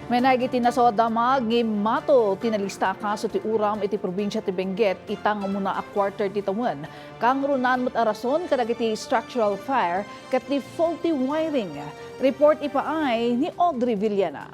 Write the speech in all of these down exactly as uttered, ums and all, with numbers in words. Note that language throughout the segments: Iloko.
Mainaig iti nasao a damag ngem mato ti nalista a kaso ti uram iti probinsia ti Benguet ita nga umuna a quarter ti tawen. Kangrunan met a rason kadagiti structural fire ket ti faulty wiring. Report ipaay ni Audrey Villena.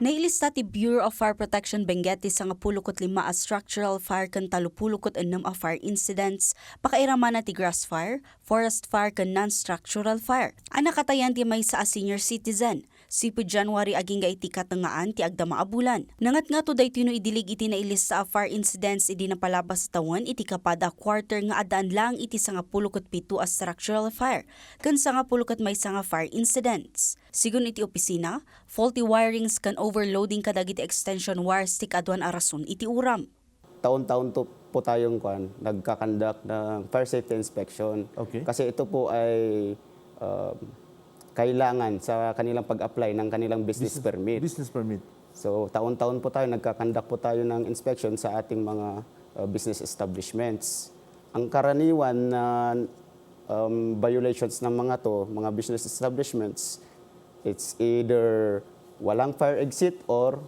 Nailista ti Bureau of Fire Protection Benguet ti sangapulo ket lima a structural fire ken talupulo ket ennem a fire incidents, pakairamana ti grass fire, forest fire ken non-structural fire, a nakatayan ti maysa a senior citizen. Sipud January agingga iti katengngaan ti agdama a bulan. Nangatngato daytoy no idilig iti nailista a fire incidents idi napalabas a tawen iti kapada a quarter nga addaan laeng iti sangapulo ket pito a structural fire ken sangapulo ket maysa nga fire incidents. Sigun iti opisina, faulty wirings ken overloading kadagiti extension wires ti kaaduan a rason iti uram. Taon-taon to po tayong, kwan, nagkakandak ng fire safety inspection. Okay. Kasi ito po ay, um, kailangan sa kanilang pag-apply ng kanilang business permit. Business permit. So, taon-taon po tayo, nagkakandak po tayo ng inspection sa ating mga, uh, business establishments. Ang karaniwan na, um, violations ng mga to, mga business establishments, it's either walang fire exit or,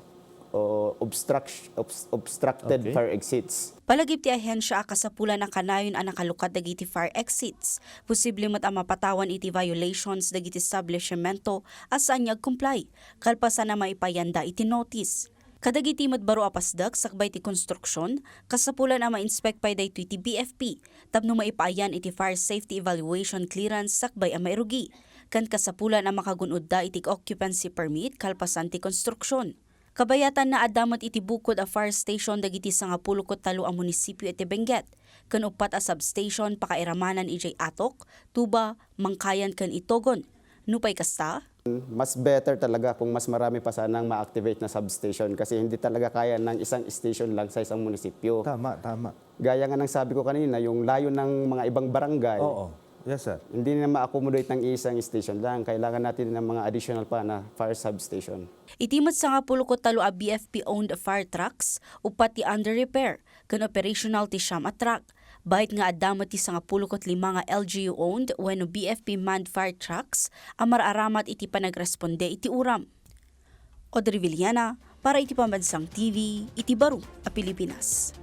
uh, obstruct-, obs-, obstructed Okay. fire exits. Palagip ti ahensya a kasapulan a kanayon a nakalukat dagiti fire exits. Posible met a mapatawan iti violations dagiti establishmento a saan nga ag-comply, kalpasan a maipayanda iti notice. Kadagiti met baro a pasdak sakbay ti konstruksyon, kasapulan a ma-inspect pay daytoy ti B F P tapno maipaayan iti fire safety evaluation clearance sakbay a mairugi, ken kasapulan a makagun-odda iti occupancy permit kalpasan ti konstruksyon. Kabayatanna, adda met iti bukod a fire station dagiti sangapulo ket tallo a munisipio iti Benguet, ken uppat a substation pakairamanan idiay Atok, Tuba, Mangkayan ken Itogon. Nupay kasta, Mas better talaga kung mas marami pa sanang ma-activate na substation kasi hindi talaga kaya ng isang station lang sa isang munisipyo. Tama, tama. Gaya nga ng sabi ko kanina, yung layo ng mga ibang barangay, Oo. Yes, sir. hindi na ma-accommodate ng isang station lang. Kailangan natin ng mga additional pa na fire substation. Iti met sangapulo ket tallo a B F P-owned fire trucks, uppat ti under repair, ken operational ti siam a truck. Bayat nga adda met ti sangapulo ket lima nga L G U-owned wenno B F P manned fire trucks a maraaramat iti panagresponde iti uram. Audrey Villena para iti Pambansang T V iti Baro a Pilipinas.